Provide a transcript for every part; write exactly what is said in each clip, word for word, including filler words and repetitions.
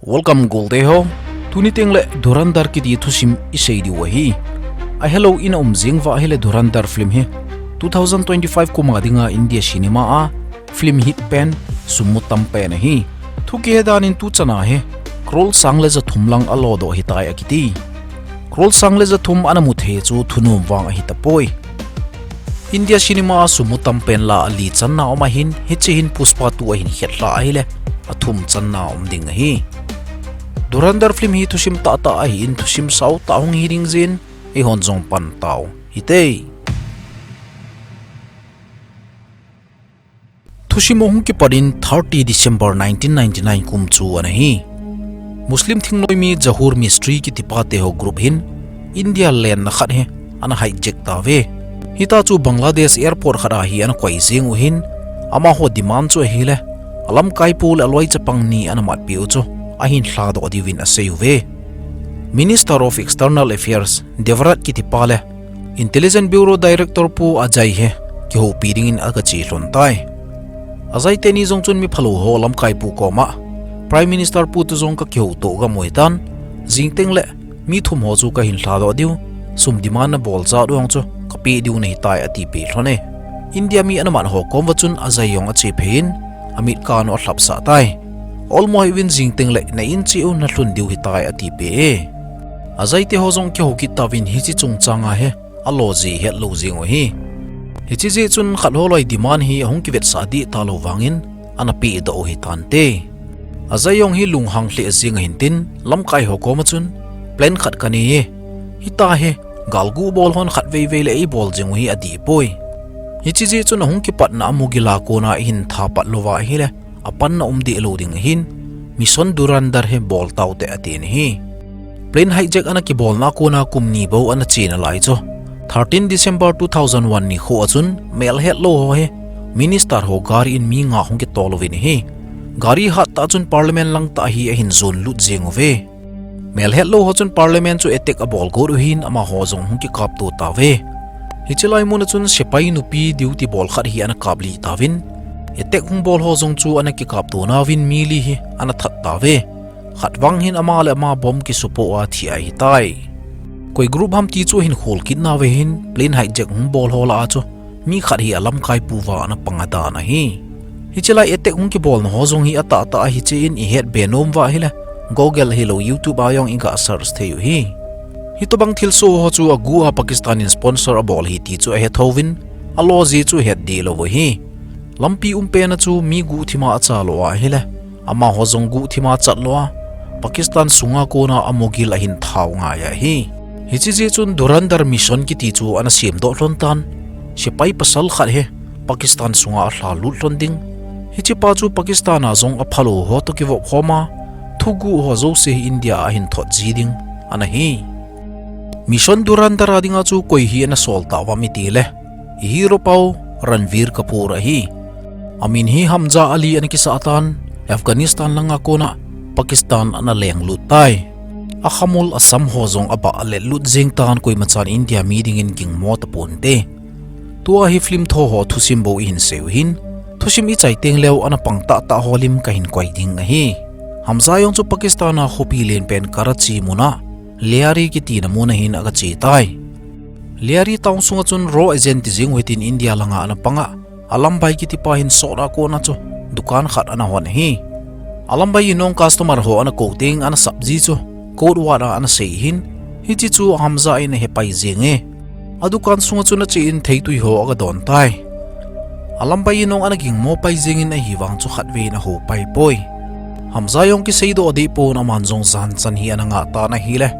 Welcome golte ho. Tuni tengle Dhurandhar kiti thusim isei diu ahi. Ahelou ina um jing uva ahile Dhurandhar film hi two thousand twenty-five kum a dinga India cinema a film hit pen, sum mu tam pen ahi. Thu kihe dan in tuchan a hi crore sang le ja thum lang alodoh ahitai akiti. Crore sang le ja thum ana mu thei chu thunom vang ahitapoi. India cinema a sum mu tam pen la ali channa um ahin, hiche hin Pushpa two ahin khetlha ahile athum channa um ding ahi. Dhurandhar film hi thusim tahtah ahin, thusim sao tah hung hi ding jeh in eihon jong pan tau hite. Thusim ahung kipat in thirty December nineteen ninety-nine kum chu ana hi. Muslim thingnoimi Jahur Mistri kiti pate ho group hin India lenna khat hi ana hijack tauve. Hita chu Bangladesh airport khat a hi ana koi jing u hin, amaho demand chu ahile alamkaipu le aloi chapang ni ana matpeh u chu ahin lhadoh diuvin asei uve. Minister of External Affairs Devarat kiti pa le Intelligence Bureau Director Pu Ajay hi kihoupi dingin aga che lhon tai. Ajay teni jong chun miphalou ho lamkaipu koma Prime Minister pu toh jong kakihouto gam u hitan, jing tengle mi thum ho chu kahin lhadoh diu, sum demand nabol jat u jong chu kapeh diu nahitai atipeh lhon e. India mi ana mat ho kom uva chun Ajay jong ache phei in, amit kan u alhapsah tai. Olmo hih uvin, jing tengle na in cheh u nalhun diu hitai atipeh e. Ajay te ho jong kihou kit tauvin hiche chungchang a hi alo jeh hetlou jeng u ahi. Hiche jeh chun khat ho loi demand hi ahung kivetsah deh talou vangin ana pehdoh u hitante. Ajay jong hi lunghang lheh jeng ahin tin, lamkai ho koma chun plane khat kanei e. Hita hi galgu bol hon khatvei vei le eibol jeng u hi adih poi. Hiche jeh chun ahung kipatna a Mogil a kona ihin tha pat louva ahile apanna um deh lou ding ahin, Mission Dhurandhar hi bol taute atin ahi. Plane hijack ana kibolna a kona kum ni bou ana che nalai chu thirteen December two thousand one nikho a chun melhetlou ho hi Minister ho gari in mi nga hung kitol uvin ahi. Gari hattah chun Parliament langtah hi ahin jon lut jeng uve. Melhetlou ho chun Parliament chu attack abol got u hin amaho jong hung kikapto tauve. Hiche lai mun a chun sepai nupi duty bol khat hi ana kaplih tauvin, attack hung bol ho jong chu ana kikapto nauvin mi li hi ana that tauve. Khat vang hin ama le ama bomb kisupoh a thi ahitai. Koi group ham ti chu ahin khol kit nauve hin, plane hijack hung bol ho lah a chu mi khat hi alamkaipu uva ana pang adan ahi. Hiche lai attack hung kibolna ho jong hi atahtah ahi cheh in ihet be nom uva ahile Google ahilou YouTube a jong iga search thei u ahi. Hitobang thilsoh ho chu aguh a Pakistan in sponsor abol ahi ti chu ahe thouvin, alo jeh chu het deh lou u ahi. Lampi um pen a chu mi guhthim a achalo a ahile amaho jong guhthim a chatlou a Pakistan sunga kona a Mogil ahin thau ngai ahi. Hiche jeh chun Dhurandhar Mission kiti chu ana semdoh lhon tan, sepai pasal khat hi Pakistan sunga alha lut lhon ding. Hichepa chu Pakistan a jong aphalou ho toh kivop khom a, thuguh ho jouse hi India a ahin thot ji ding ana hi. Mission Dhurandhar a dinga chu koi hi ana sol tauvam itile, i hero pau Ranbir Kapoor ahi. Amin hi Hamza Ali ana kisah tan, Afghanistan langa kona Pakistan ana lenglut tai. Akhamul asam ho jong abah letlut jeng tan, koimachan India mi dingin gingmo taponte. Tua hi film tho ho thusim bou ihin sei u hin, thusim ichai tengleu ana pang tahtah ho lim kahin koi ding ahi. Hamza jong chu Pakistan a khopi lenpen Karachi muna Lyari kitina mun ahin aga che tai. Lyari town sunga chun raw agent ti jeng u hitin India langa ana panga, Alambai kitipa hin sot a kona chu dukan khat ana hon ahi. Alambai in jong customer ho ana kou teng ana sap ji chu code word a ana sei hin, hiche chu Hamza in ahepai jenge. Adukan sunga chun ache in theitwi ho aga don tai. Alambai in jong ana gingmo pai jengin ahivang chu khatvei in ahoupai poi. Hamza jong kiseidoh deh pon aman jong janchan hi ana ngah tan ahile,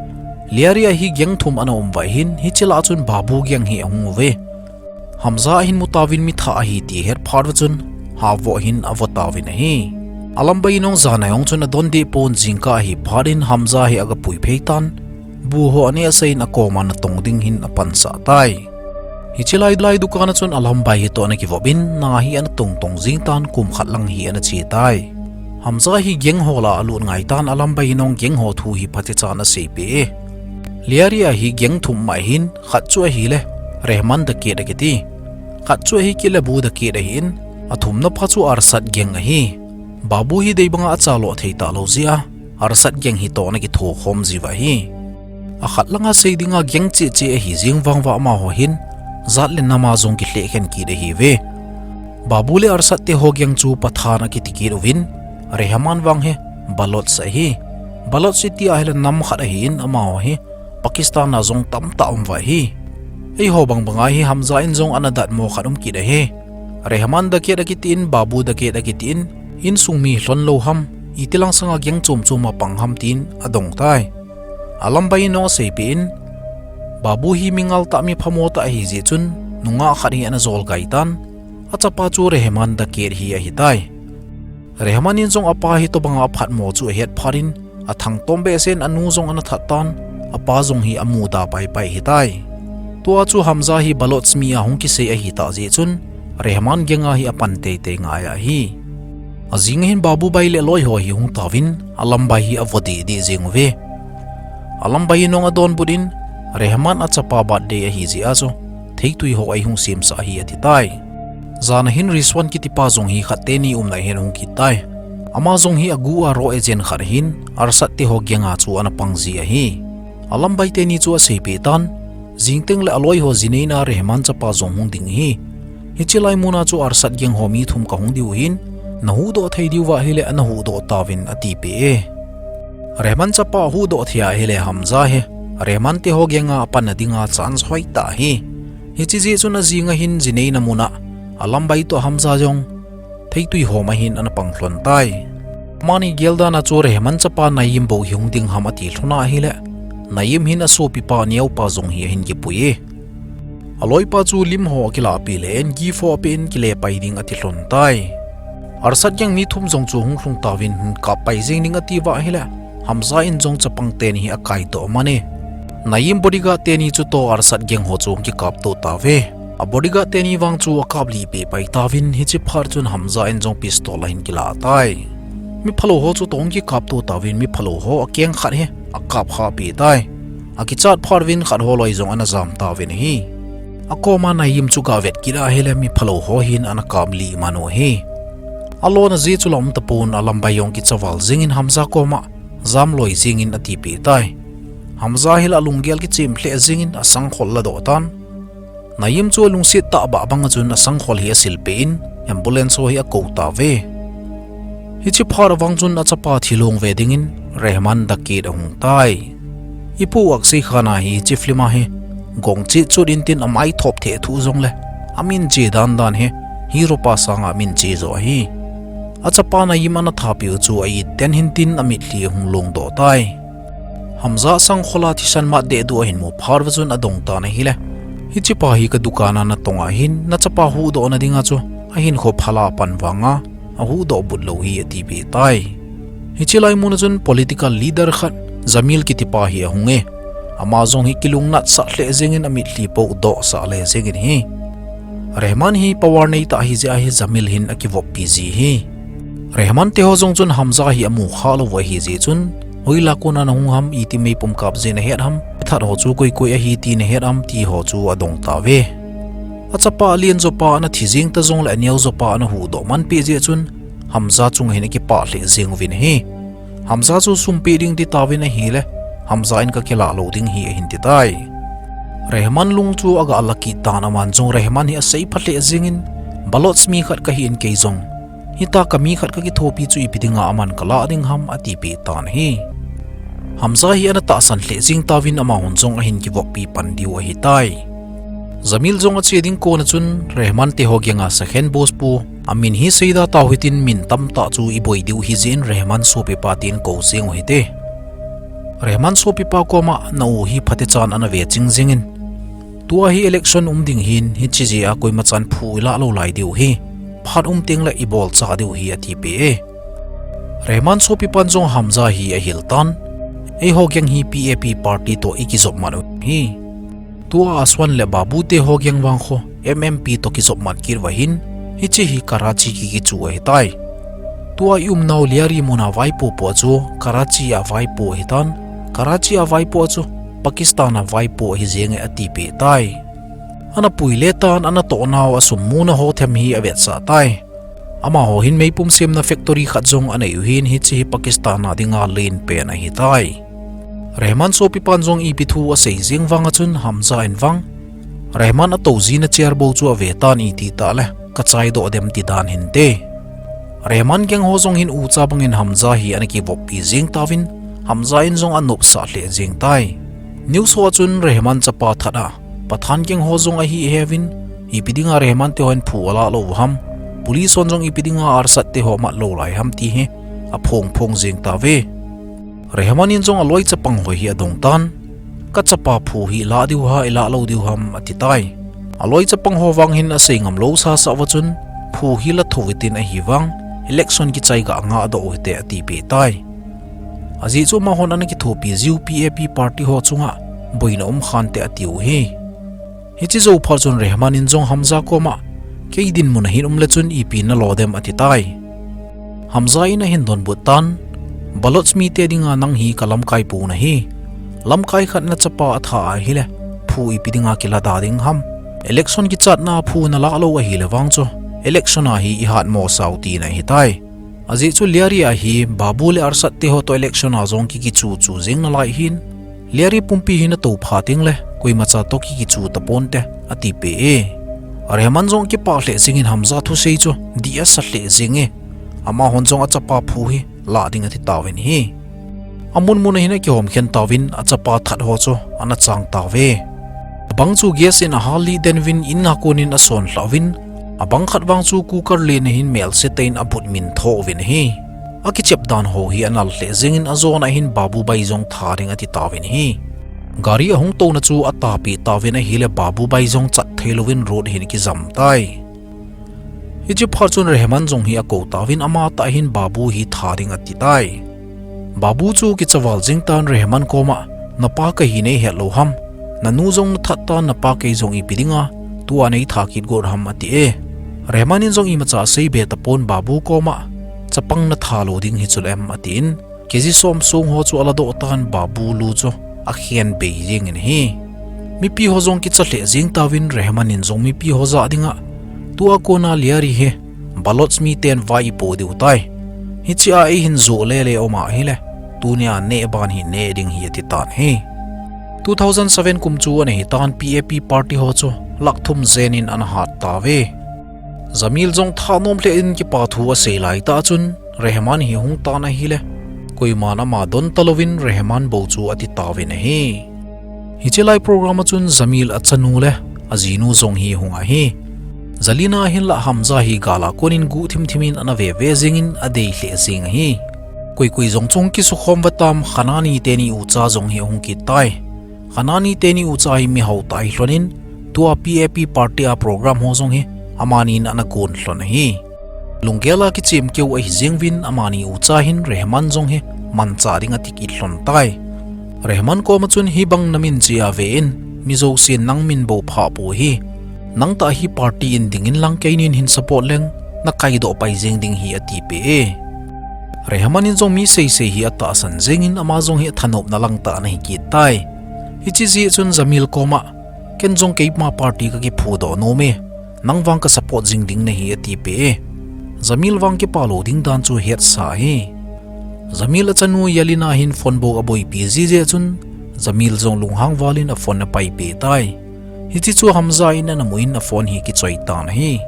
Lyari a hi gang thum ana um uva hin, hiche lah a chun Babu gang hi ahung uve. Hamza ahin mu tauvin mithah ahi ti ahet phat uva chun, havoh hin avoh tauvin ahi. Alambai in jong jan a jong chun adon deh pon, jingkah ahi phat in Hamza hi aga puiphei tan, bu ho anehsa in akoma natong ding hin apansah tai. Hiche lai lai dukan a chun Alambai hitoh ana kivop in, na hi ana tongtong jing tan, kum khat lang hi ana che tai. Hamza hi gang ho lah a alut ngai tan, Alambai in jong gang ho thu hi phatechan aseipeh e. Lyari a hi gang thum um ahin, khat chu ahile Rehman Daket akiti. Khat chu ahi Kilebu Daket ahin, athumna pa chu Arshad gang ahi. Babu hi deibanga achalo thei talou jeh a, Arsat gang hi toh ana kitho khom jiu ahi. Akhat langa sei dinga gang cheche ahi jeng vang uva amaho hin jat le nam a jong kilheh khen kit ahiuve. Babu le Arsat te ho gang chu Pathan akiti kit uvin, Rehman vang hi Baloch ahi. Baloch iti ahile nam khat ahin amaho hi Pakistan a jong tamtah um uva ahi. Eiho bang banga hi Hamza in jong ana datmo khat um kit ahi. Rehman Daket akiti in, Babu Daket akiti in, insung mi lhon lou ham, iti lang sanga gang chom chom a pang ham tin adong tai. Alambai in jong aseipeh in, Babu hi mi ngal tah, mi phamo tah ahi jeh chun nungah khat hi ana jol gai tan, achapa chu Rehman Daket hi ahitai. Rehman in jong apa hi tobanga aphatmo chu ahet phat in, athangtom behseh in anu jong ana that tan, apa jong hi amuda paipai ahitai. Tua chu Hamza hi Baloch mi a hung kisei ahitah jeh chun, Rehman gang a hi apan teitei ngai ahi. Ajing hin Babu bai le aloi ho hi hung tauvin, Alambai hi avo didi jeng uve. Alambai in jong adonbut in, Rehman achapa birthday ahi jeh a chu, theitui ho eihung semsah ahi atitai. Jan a hin Rizwan kitipa jong hi khat teni umna hin ahung kit tai. Ama jong hi agu a raw agent khat ahin, Arsat te ho gang a chu ana pang ji ahi. Alambai teni chu aseipeh tan, jing teng le aloi ho ji neina Rehman chapa jong hung ding ahi. Hiche lai muna chu Arsat gang ho mi thum kahung diu ahin, nahuhdoh thei diu va ahile ana huhdoh tauvin atipeh e. Rehman chapa ahuhdoh thei ahile Hamza hi Rehman te ho gang a apanna dinga chance hoitah ahi. Hiche jeh chun ajing a hin ji neina muna Alambai toh Hamza jong theitui hom a hin ana pang lhon tai. Amani geldan a chu Rehman chapa Naeem bou hi hung ding ham ati lhon ahile, Naeem hin asopipa aneopa jong hi ahin kipui e. Aloipa chu lim ho akilah peh le in gift ho apeh in kile pai ding ati lhon tai. Arsat gang mi thum jong chu hung lhung tauvin hin kap pai jeng ding ati va ahile, Hamza in jong chapang teni hi akaidoh man e. Naeem bodyguard teni chu toh Arsat gang ho chu hung kikapto tauve. A bodyguard teni vang chu akaplih peh pai tauvin hiche phat chun Hamza in jong pistol ahin kilah tai. Mi phalou ho chu toh hung kikapto tauvin mi phalou ho akeng khat hi akap khah peh tai. Akichat phat uvin khat ho loi jong ana jam tauvin ahi. Akoma Naeem chu gavet kit ahile mi phalou ho hin ana kaplih man u ahi. Alona jeh chu la um tapon Alambai jong kicha val jeng in Hamza koma jam loi jeng in atipeh tai. Hamza hi la lunggel kichem lheh jeng in asangkhol ladoh tan. Naeem chu alungset tah bah bang a chun asangkhol hi asilpeh in ambulance ho hi akou tauve. Hiche phat a vang chun achapa thilong ve dingin Rehman Daket ahung tai. Ipu Akshay Khan a hi hiche film a hi gong chet chot intin amai thop theh thuh jongle amin che dan dan hi hero pa sanga amin che jo ahi. Achapa Naeem ana thapeh u chu a-it ten hintin amitlhi ahung longdoh tai. Hamza sangkhol a thisan mat dehduh ahin mu phat uva chun adong tan ahile, hichepa hi kadukan a natong a hin nachapa huhdoh na dinga chu ahinkho phal a pan vanga ahuhdoh but lou hi atipeh tai. Hiche lai muna chun political leader khat Jamil kitipa hi ahung e. Ama jong hi kilungnatsah lheh jeng in amitlhi po dohsah le jeng in ahi. Rehman hi power neitah ahijeh a hi Jamil hin akivoppi ji ahi. Rehman teho jong chun Hamza hi amu khah lou u ahijeh chun, hoilai a kona nahung ham, iti meipum kap jeh nahet ham, that ho chu koi koi ahi ti nahet ham ti ho chu adong tauve. Achapa alen jopa ana thi jeng ta jongle aneo jopa ana huhdoh manpeh jeh chun, Hamza chunga hin akipah lheh jeng uvin ahi. Hamza chu sum peh ding ti tauvin ahile, Hamza in kakilah lou ding ahi ahin ti tai. Rehman lung chu aga la kit tan, aman jong Rehman hi aseipha lheh jeng in, Baloch mi khat kahi in kei jong hitia kami khat kakithopi chu ipi dinga aman kalah ding ham atipeh tan ahi. Hamza hi ana tahsan lheh jeng tauvin amahon jong ahin kivoppi pan diu ahitai. Jamil jong ache ding kona chun Rehman teho ganga second boss pu amin hi seida tau hitin, min tamtah chu iboi diu ahijeh in Rehman sopipa tin kou jeng u hite. Rehman sopipa koma na-u hi phatechan ana ve ching jeng in, tua hi election um ding ahin, hiche jeh a koimachan phu ilah lou lai diu ahi, phat um tengle ibolchah diu ahi atipeh e. Rehman sopipan jong Hamza hi ahil tan, eiho gang hi P A P party toh ikijopmat u ahi. Tua Aswan le Babu teho gang vang kho M M P toh kijopmat kit uva hin, hiche hi Karachi kikichu ahitai. Tua iumnau Liari muna vaipo poh chu Karachi a vaipo ahitan, Karachi a vaipo chu Pakistan a vaipo ahi jenge atipeh tai. Ana pui le tan, ana tohnau asum muna ho them hi avetsah tai. Amaho hin meipum semna factory khat jong anei u hin, hiche hi Pakistan a dinga len pen ahitai. Rehman sopipan jong ipi thu asei jeng vang a chun Hamza in vang, Rehman atou jina chair bou chu ave tan iti tah le, kachai doh dem ti dan hinte. Rehman gang ho jong hin ucha bangin Hamza hi ana kivoppi jeng tauvin, Hamza in jong anopsah lheh jeng tai. News ho a chun Rehman chapa that a Pathan gang ho jong ahi heuvin, ipi dinga Rehman te hon phu ala lou u ham, police hon jong ipi dinga Arshad te ho mat lou lai ham ti hi aphong phong jeng tauve. Rehman in jong aloi chapang ho hi adong tan, ka chapa phu hi la diu ham, ila lou diu ham ati tai. Aloi chapang ho vang hin asei ngam lou sasa uva chun, phu hi la thou hitin ahivang, election kichai ga nga doh u hite ati peh tai. Ajeh chu amahon ana kithopi jiu P A P party ho chunga boina um khante ati u hi. Hiche jou phat chun Rehman in jong Hamza koma, kei dinmun a hin um le chun ipi nalo dem ati tai. Hamza in ahin donbut tan, Baloch mite dinga nang hi ka lamkai pu nahi. Lamkai khat na chapa atha ahile, phu ipi dinga kila da ding ham. Election kichatna phu nala lou ahile vang chu, election a hi ihat mo sau tina ahitai. Ajeh chu Liari a hi Babu le Arshad te ho to election a jong ki kichu chu jeng nalai hin, Liari pumpi hi natou pha teng le, koimacha to ki kichu taponte, ati peh e. Rehman jong kipah lheh jengin Hamza thusei chu dih asa lheh jeng e. Amahon jong achapa phu hi la ding ati tauvin ahi. Amun mun a hin akihom khen tauvin achapa that ho chu ana chang tauve. Abang chu gas in ahal lih den uvin in a konin ason lha uvin, abang khat vang chu cooker len a hin melse tah in abut min tho uvin ahi. Akichep dan ho hi anal lheh jengin ajona hin Babu bai jong tha ding ati tauvin ahi. Gari ahung touna chu atapeh tauvin ahile Babu bai jong chat thei louvin road hin akijam tai. Hiche phat chun Rehman jong hi akou tauvin amatah hin Babu hi tha ding ati tai. Babu chu kicha val jeng tan Rehman koma, napa kahi nei het lou ham. Nanu jong nathat tan napa kei jong ipi dinga tua nei tha kit got ham ati e. Rehman in jong imacha asei be tapon Babu koma, chapang natha lou ding hi chule em atin, K G som song ho chu ala doh tan Babu lu chu akhen bei jengin ahi. Mipi ho jong kicha lheh jeng tauvin Rehman in jong mipi ho jah dinga, tua kona Liari hi Baloch miten vai ipo diu tai. Hiche a eihin joh lele um ahile, tunia neh ban hi neh ding hi ati tan ahi. Two thousand seven kum chu ana hi tan P A P party ho chu lakh thum jen in ana hat tauve. Jamil jong thanom lheh in kipa thu asei lai tah chun, Rehman hi hung tan ahile, koiman ama don talouvin Rehman bou chu ati tauvin ahi. Hiche lai program a chun Jamil achanu le ajinu jong hi hung ahi. Zalina hin la Hamza hi gal a konin guh thimthim in ana veve jengin adei lheh jeng ahi. Koikoi jong chung kisukhom vatam Khanani teni ucha jong hi hung kit tai. Khanani teni ucha hi mihao tah hi lhonin, tua P A P party a program ho jong hi amani in ana gon lhon ahi. Lunggel a kichem keu ahi jeng uvin amani ucha hin Rehman jong hi manchah ding ati kit lhon tai. Rehman koma chun hibang namin che a ve in, mi jousen nang min bou pha pou hi. Nang tah hi party in dingin lang keinin hin support leng, nakai doh pai jeng ding hi ati peh e. Rehman in jong mi seisei hi atahsan jengin ama jong hi athanopna lang tah ana hi kit tai. Hiche jeh chun Jamil koma, ken jong keima party kakiphu doh nom e. Nang vang ka support jing ding nahi ati peh e. Jamil vang kipa lou ding dan chu hetsa ahi. Jamil achanu Yalina hin phone bou aboipi jiji a chun, Jamil jong lunghang valin aphone apaipeh tai. Hiche chu Hamza in ana mu in aphone hi kichoi tan ahi.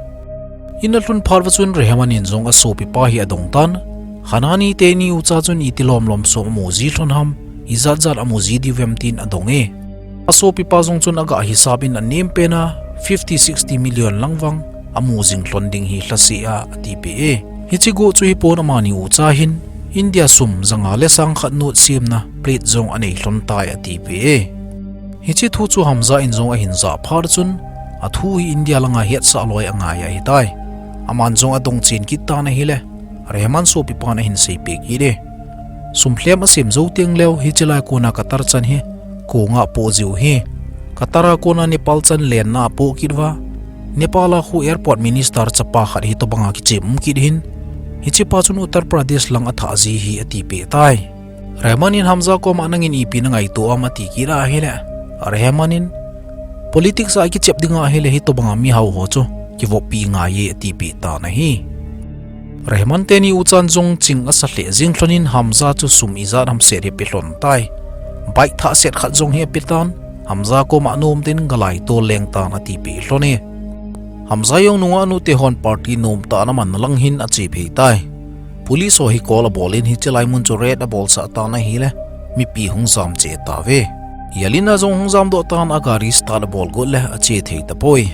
In alhun phat uva chun Rehman in jong asopipa hi adong tan. Khanani teni ucha chun iti lomlom sum amu ji lhon ham, ijat jat amu ji diu vem tin adong e. Asopipa jong chun aga hisap in anem pen a fifty sixty million lang vang amu jing lhon ding hi lhase a ati peh e. Hiche guh chu hipon amani ucha hin India sum janga le sang khat not semna plate jong anei lhon tai ati peh e. Hiche thu chu Hamza in jong ahin jah phat chun, athu hi India langa hetsah loi angai ahitai. Aman jong adong chen kit tan ahile, Rehman sopipan ahin seipeh kit e. Sum lhem asem jou teng leu hiche lai kona Qatar chan hi, kong a poh jiu hi. Qatar a kona Nepal chan lenna apoh kit uva, Nepal a khu airport minister chapa khat hitobanga kichem um kit hin, hichepa chun Uttar Pradesh lang athah ji hi ati peh tai. Rehman in Hamza koma nangin ipi nangaito am ati kit ahile, Rehman in, politics a kichep ding ahile hitobanga mihao ho chu kivoppi ngai e ati peh tan ahi. Rehman teni uchan jong ching asa lheh jing lhonin Hamza chu sum ijat ham set hi ape lhon tai. Bike thah set khat jong hi ape tan, Hamza koma nom tin galai tol leng tan atipeh lhon e. Hamza jong nungah nute hon party nom tah ana man lang hin ache phei tai. Police ho hi call abol in hiche lai mun chu raid abolsah tan ahile, mipi hung jam cheh tauve. Yalina jong hung jamdoh tan agari start abol got le ache thei tapoi.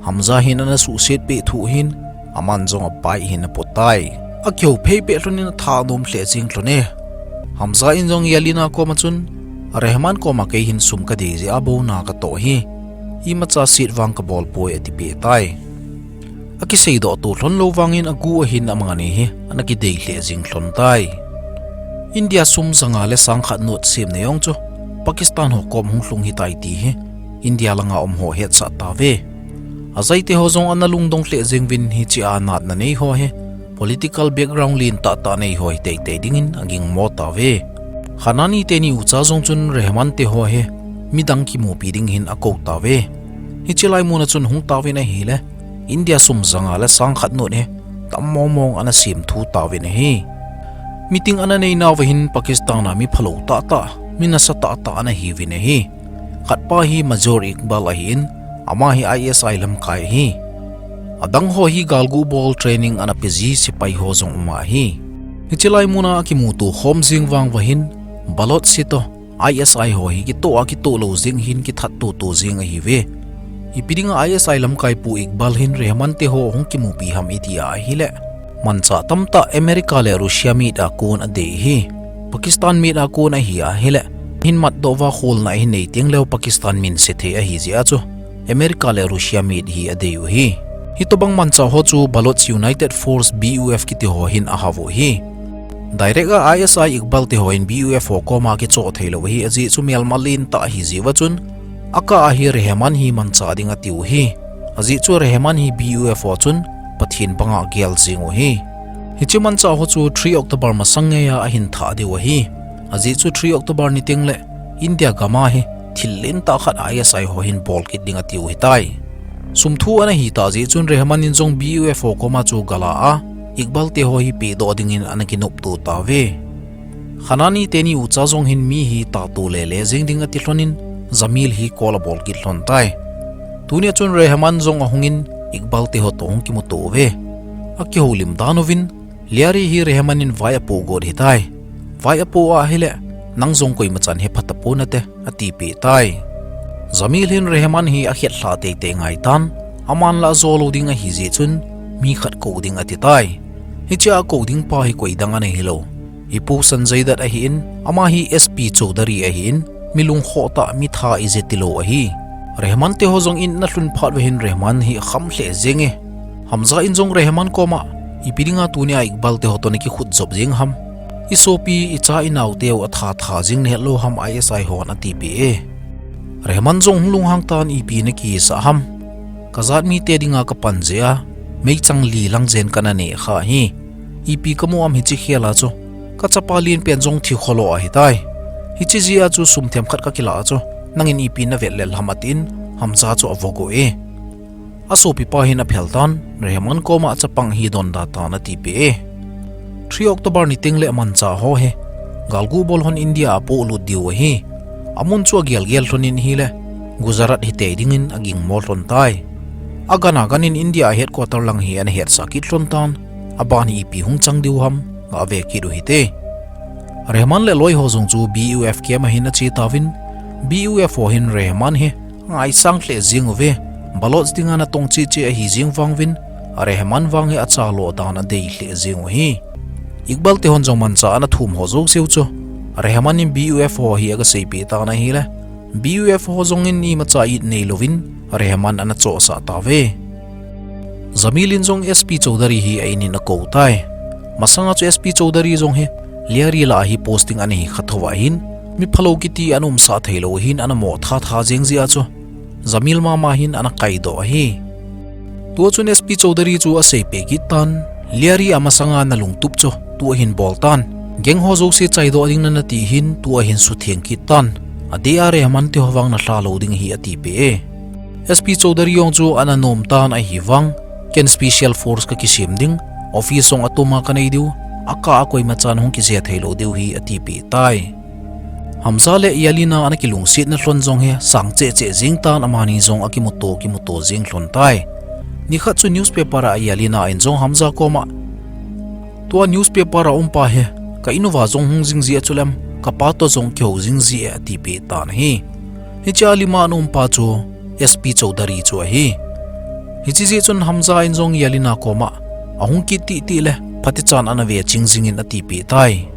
Hamza hin ana suhset peh thuh hin, aman jong abike hin apo tai. Akihou phei peh lhonin atha nom lheh jing lhon e. Hamza in jong Yalina koma chun, Rehman koma kei hin sum kadei jeh a bouna katoh hi. Imacha set vang kabol poi atipeh tai. Akiseidoh to lhon lou vangin agu ahin amani hi ana kidei lheh jing lhon tai. India sum janga le sang khat note semna jong chu Pakistan ho kom hung lhung hitai ti hi India langa um ho hetsah tauve. Ajaite ho jong ana lungdong lheh jeng uvin hichea natna nei ho hi political background lentah tah nei ho hi teitei dingin agingmo tauve. Khanani teni ucha jong chun Rehman te ho hi midang kimupi ding hin akou tauve. Hiche lai muna chun hung tauvin ahile, India sum janga le sang khat note hi tam mong mong ana sem thu tauvin ahi. Meeting ana nei nauva hin Pakistan a mi phalou tahtah, mi nasa tahtah ana hiuvin ahi. Khatpa hi Major Iqbal ahin, ama hi I S I lamkai ahi. Adang ho hi galgu bol training ana pe ji sepai ho jong um ahi. Hiche lai muna akimuto khom jeng vang uva hin, Baloch seto, I S I ho hi kitoh a kitoh lou jeng hin kithat toto jeng ahiuve. Ipi dinga I S I lamkai pu Iqbal hin Rehman te ho hung kimupi ham iti ahile, manchah tamtah America le Russia mit a kon adei ahi. Pakistan mit a kon ahi ahile, hin matdoh uva kholna ahin nei teng leu Pakistan min se thei ahi jeh a chu America le Russia mit hi adei u ahi. Hitobang manchah ho chu Baloch United Force, B U F kiti ho hin ahao u ahi. Direct a I S I Iqbal te ho in B U F ho koma kichoh thei lou ahi, ajeh chu melma lentah ahi jeh uva chun, akah a hi Rehman hi manchah ding atiu ahi. Ajeh chu Rehman hi B U F ho chun Pathen banga gel jeng u ahi. Hiche manchah ho chu three October masang ngeiya ahin thah diu ahi. Ajeh chu three October ni teng le India gam a hi thil lentah khat I S I ho hin bol kit ding atiu ahitai. Sum thu ana hitah jeh chun Rehman in jong B U F ho koma chu gala a, Iqbal te ho hi pedoh dingin ana kinopto tauve. Khanani teni ucha jong hin mi hi tato lele jeng ding ati lhonin, Jamil hi call abol kit lhon tai. Tunia chun Rehman jong ahungin, Iqbal te ho toh hung kimuto uve. Akihoulim dan uvin, Liari hi Rehman in vai apoh got ahitai. Vai apoh ahile, nang jong koima chan hepha tapon nate, atipeh tai. Jamil hin Rehman hi akhetlha teitei ngaitan, aman la ajou lou ding ahi jeh chun, mi khat kou ding ati tai. Hichea akou ding pa hi koidang ana hilou, ipu Sanjay Dutt ahin, ama hi S P Chowdhury ahin, mi lungkhoh tah, mi tha ije tilou ahi. Rehman te ho jong in ana lhun phat uva hin Rehman hi akham lheh jenge. Hamza in jong Rehman koma, ipi dinga tunia Iqbal te ho toh nakikhut jop jeng ham? Isopi, icha inao teu atha tha jeng nahet lou ham I S I hon atipeh e. Rehman jong hung lunghang tan, ipi nakihisah ham? Kajat mite dinga kapan jeh a, meichang li lang jen kana neh kha ahi. Ipi kamu ham hiche khel a chu? Kachapa lenpen jong thi kholou ahitai. Hiche jeh a chu sum themkhat kakilah a chu, nangin ipi navetlel ham atin, Hamza chu avoh go e. Asopipa hin aphel tan, Rehman koma chapang hi donda tan atipeh e. Three October ni teng le manchah ho hi, galgu bol hon India a apohlut diu ahi. Amun chu agel gel lhonin ahile, Gujarat hitei dingin agingmo lhon tai. Agan agan in India a headquarter lang hi ana hetsah kit lhon tan, aban hi ipi hung chang diu ham, gave kit u hite. Rehman le loi ho jong chu B U F camp a hin ache tauvin, B U F ho hin Rehman hi angaisang lheh jeng uve, Baloch dinga ana tong cheh cheh ahi jeng vang uvin, Rehman vang hi achalo dan adei lheh jeng u ahi. Iqbal te hon jong manchah ana thum ho jouseu chu, Rehman in B U F ho hi aga seipeh tan ahile, B U F ho jong in imacha it neilouvin, Rehman ana chohsah tauve. Jamil in jong S P Chowdhury hi a in in akou tai. Masanga chu S P Chowdhury jong hi Liari lah a hi posting ana hi kha thouva hin, mi phalou kiti ana umsah theilou hin ana mo tha tha jeng jeh a chu, Jamil mama hin ana kaidoh ahi. Tua chun S P Chowdhury chu aseipeh kit tan, Liari a masanga nalungtup chu tua hin bol tan, gang ho jouse chaidoh ding nati hin tua hin sutheng kit tan, adeh a Rehman te ho vang nalha lou ding ahi atipeh e. S P Chowdhury jong chu ana nom tan ahivang, ken special force kakisem ding, Office jong atum a kanei diu, akah a koima chan hung kije thei lou diu hi atipeh tai. Hamza le Yelena ana kilungsetna lhon jong hi sang cheh cheh jing tan, amani jong akimuto kimuto jing lhon tai. Nikhat chu newspaper a Yelena in jong Hamza koma, tua newspaper a um pa hi ka in uva jong hung jing ji a chuleh kapa toh jong kihou jing ji e atipeh tan ahi. Hiche a lim a ana um pa chu S P Chowdhury chu ahi. Hiche jeh chun Hamza in jong Yelena koma ahung kit titi le phatechan ana ve ching jingin atipeh tai.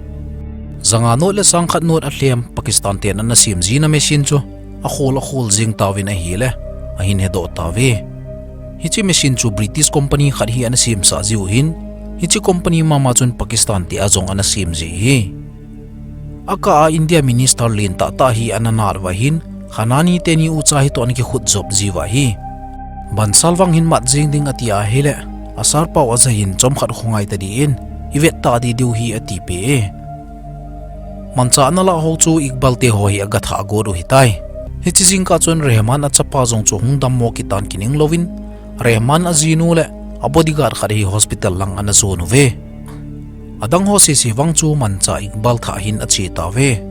Janga note le sang khat note alhem Pakistan ten ana sem jina machine chu akhol akhol jing tauvin ahile ahin hedoh tauve. Hiche machine chu British company khat hi ana semsah jiu hin, hiche company mama chun Pakistan te a jong ana sem ji hi. Akah a India minister len tahtah hi ana nat uva hin, Khanani teni ucha hitoh ana kikhut jop jiuva hi. Bansal vang hin mat jing ding ati ahile, asarpau ajah in chomkhat khongai tadin, ivet tadi diu hi atipeh e. Manchah ana lah ho chu Iqbal te ho hi agathah got u hitai. Hiche jingkah chun Rehman achapa jong chu hung dammo kitan kining louvin, Rehman ajinu le abodyguard khat hi hospital lang ana jon uve. Adang ho sese vang chu manchah Iqbal thah hin ache tauve.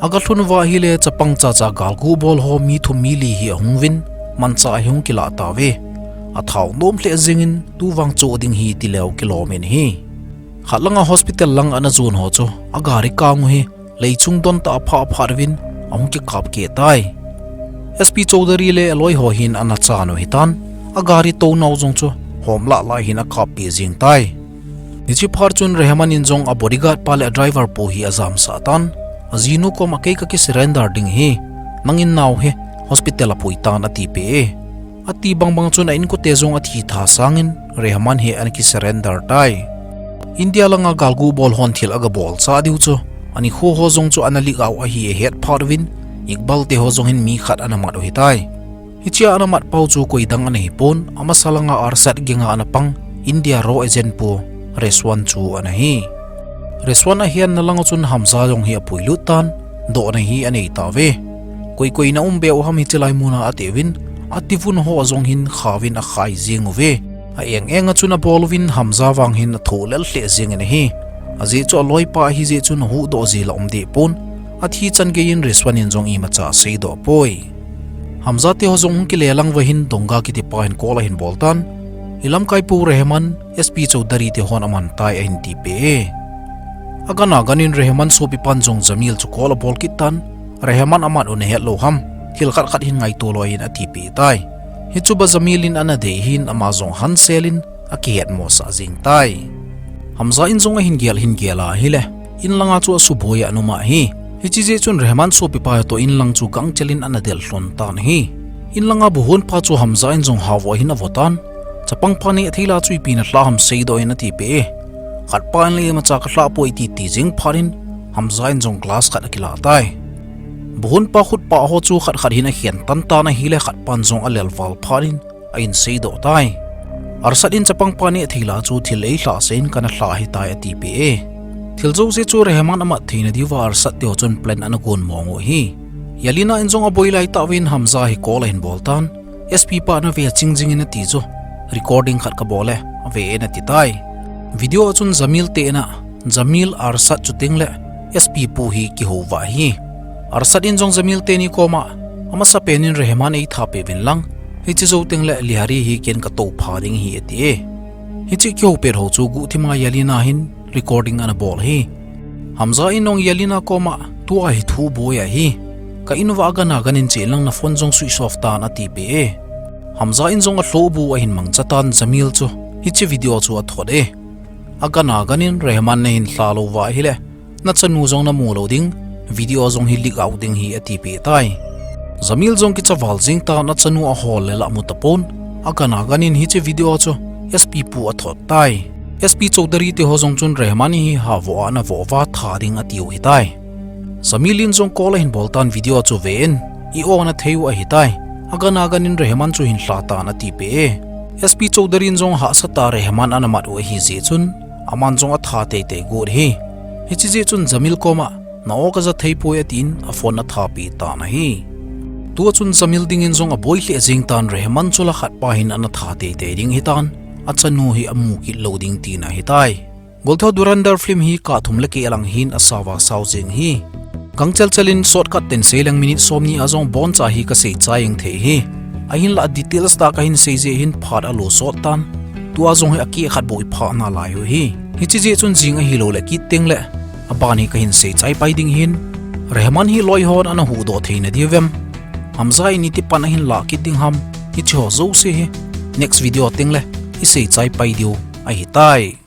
Agalhun uva ahile chapang chacha galgu bol ho mi thum mi li hi ahung uvin, manchah hi hung kilah tauve. Athao nom lheh jingin tuvang choh ding hi tileu kilom in ahi. Khat langa hospital lang ana jon ho chu agari kang u hi leichung don tah a aphah phat uvin ahung kikap keh tai. S P Chowdhury le aloi ho hin ana chan u hitan, agari tounau jong chu homlah lah hin akappeh jing tai. Hiche phat chun Rehman in jong abodyguard pa le adriver pu hi ajamsah tan, ajinu koma kei kakisurrender ding ahi, nangin nao hi hospital a pui tan atipeh e. Ati bangbang chun a inkote jong athi tha sangin Rehman hi ana kisurrender tai. India langa galgu bol hon thil agabolsah diu chu, anikho ho jong chu ana leak out ahi ahet phat uvin, Iqbal te ho jong hin mi khat ana mat u hitai. Hichea ana mat pau chu koidang ana hipon, amasa langa Arshad genga ana pang, India raw agent pu Rizwan chu ana hi. Rizwan ahenna langa chun Hamza jong hi apuilut tan, dohna hi anei tauve. Koi koi na um beu ham hiche lai muna atiuvin, ativun ho jong hin khauvin akhai jing uve. A eng enga chun abol uvin Hamza vang hin athoh lel lheh jengin ahi. Ajeh chu aloipa ahi jeh chun ahuhdoh jeh la um dehpon, athi chan geiyin Rizwan in jong imacha aseidoh poi. Hamza te ho jong hung kile lang uva hin Donga kitipa hin call ahin bol tan, ilamkaipu Rehman, S P Chowdhury te hon aman tai ahin tipeh e. Agana ganin Rehman sopipan jong Jamil chu call abol kit tan, Rehman amat u nahet lou ham, thil khat khat hin ngaito loi in atipeh tai. Hichu ba Jamil in ana dei hin ama jong hanselin akihetmosah jeng tai. Hamza in jong ahin gel hin gel ahile, in langa chu asuboi a ana um ahi. Hiche jeh chun Rehman sopipa toh in lang chu gangchel in ana del lhon tan ahi. In langa bu hon pa chu Hamza in jong hao ahin avo tan, chapang pa neh thei la chu ipi nalhah ham seidoh in atipeh e. Khat pa in le imacha kalhah poi titi jeng phat in Hamza in jong glass khat akilah tai. Bu hon pa khutpah ho chu khat khat hin akhen tan tan ahile khat pan jong alel val phat in ahin seidoh tai. Arshad in chapang pa neh thei la chu thil eilhah seiyin kana lhah ahitai atipeh e. Thil jouse chu Rehman amat theina diuva Arshad te ho chun plan ana gon mong u ahi. Yelena in jong aboi lai tah uvin Hamza hi call ahin bol tan, S P pa nave ching jingin ati chu, recording khat kabol e, ave in ati tai. Video a chun Jamil te in a, Jamil, Arshad chuteng le S P pu hi kihou uva ahi. Arshad in jong Jamil teni koma, amasapen in Rehman eitha peh uvin lang, hiche jou teng le Lihari hi ken katou pha ding ahi ati e. Hiche kihou pet ho chu guhthima Yelena hin recording ana bol ahi. Hamza in jong Yelena koma, tua hi thu boi ahi. Ka in uva agana ganin che in lang na phone jong switch off tan atipeh e. Hamza in jong alhoh bu ahin mangcha tan Jamil chu hiche video chu athot e. Agana ganin Rehman nahin lha lou uva ahile, nachanu jong namu lou ding, video jong hi leak out ding ahi atipeh tai. Jamil jong kicha val jeng tan achanu ahol le lah amu tapon, agana ganin hiche video chu S P pu athot tai. S P Chowdhury te ho jong chun Rehman hi havoh a ana voh uva tha ding atiu ahitai. Jamil in jong call ahin bol tan video chu ve in, i-o nathei u ahitai. Agana ganin Rehman chu hin lha tan atipeh e. S P Chowdhury in jong hahsatah a Rehman ana mat u ahi jeh chun, aman jong atha teitei got ahi. Hiche jeh chun Jamil koma, na-o kaja thei poi atin, aphone athapeh tan ahi. Tua chun Jamil dingin jong aboi lheh jeng tan Rehman chu la khat pa hin ana tha teitei ding ahitan. achanu hi amu kit lou ding tina ahitai. Goltho Dhurandhar film hi kah thum le keh lang hin asao va sao jeng hi. Gangchel chel in shortcut ten seileng minute somni a jong boncha hi kasei chai jeng thei hi. Ahinlah details tah kahin sei jeh hin phat alo sot tan. Tua jong hi akeh khat bou iphah nalai u hi. Hiche jeh chun jing ahilou le kit teng le aban hi kahin sei chai pai ding hin. Rehman hi loi hon ana huhdoh theina diu vem? Hamza in iti pan ahin lah kit ding ham? Hiche ho jouse hi next video teng le isei chai pai diu ahitai.